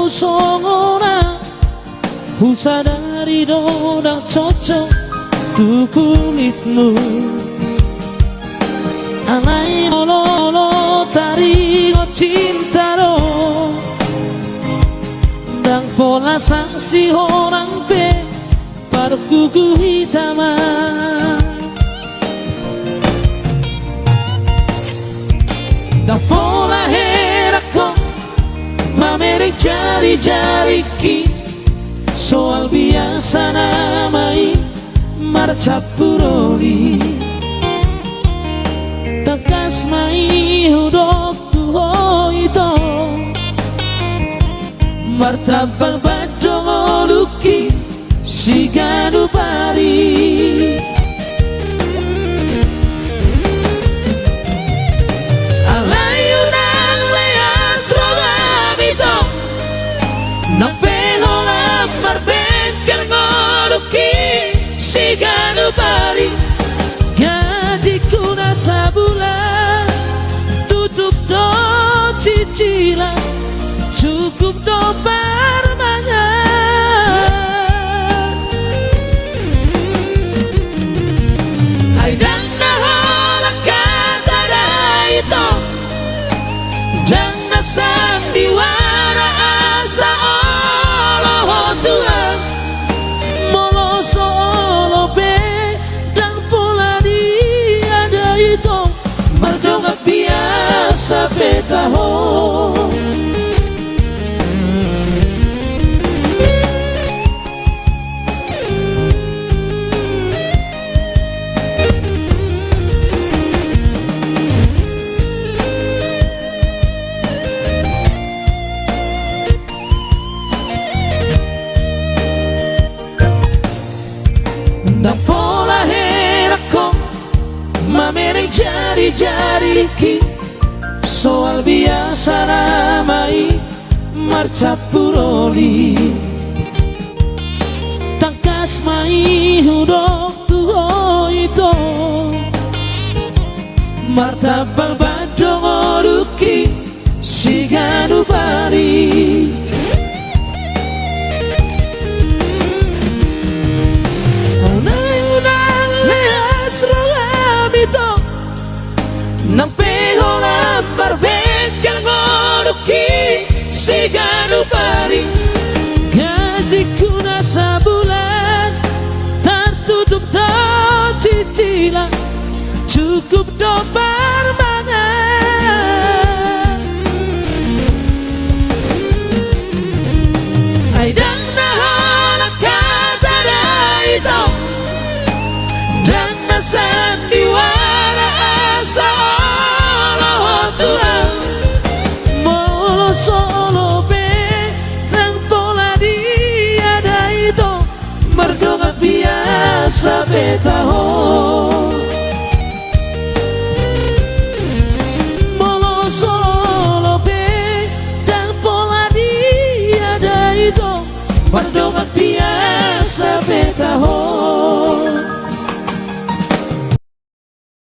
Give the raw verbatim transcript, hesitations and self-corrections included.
Songon na husadari do ndang cocok tu kulitmu. Alai molo taringot cinta do, ndang pola sanksi ho nang pe pargugu hita ma. Ndang pola heran ho mamereng jari-jariki, soal biasa nama i marcampur oli. Tangkas ma i hudok tu ho ito, martambal ban do ngolungki siganup ari. Alai unang leas roham ito, nang pe holan marbengkel ngolungki siganup ari. Gajingku na sabulan tutup do cicilan, cukup do parmangan. Ai ndang na holan hata da ito, ndang na sandiwara asa olo ho tulang. Molo so olo pe ndang pola dia da ito, mardongan biasa pe taho. Ndang pola heran ho mamereng jari-jariki, soal biasa nama i marcampur oli. Tangkas ma i hudok tu ho ito, martambal ban do ngolungki siganup ari. Alai unang leas roham ito, nang pe holan marbengkel ngolungki siganup ari. Gajingku na sabulan tartutup do cicilan, cukup do parmangan. Ai ndang na holan hata da ito, ndang na sandiwara asa olo ho tulang. Molo so olo pe ndang pola dia da ito, mardongan biasa pe taho. Molo so olo pe ndang pola dia da ito, mardongan biasa pe taho.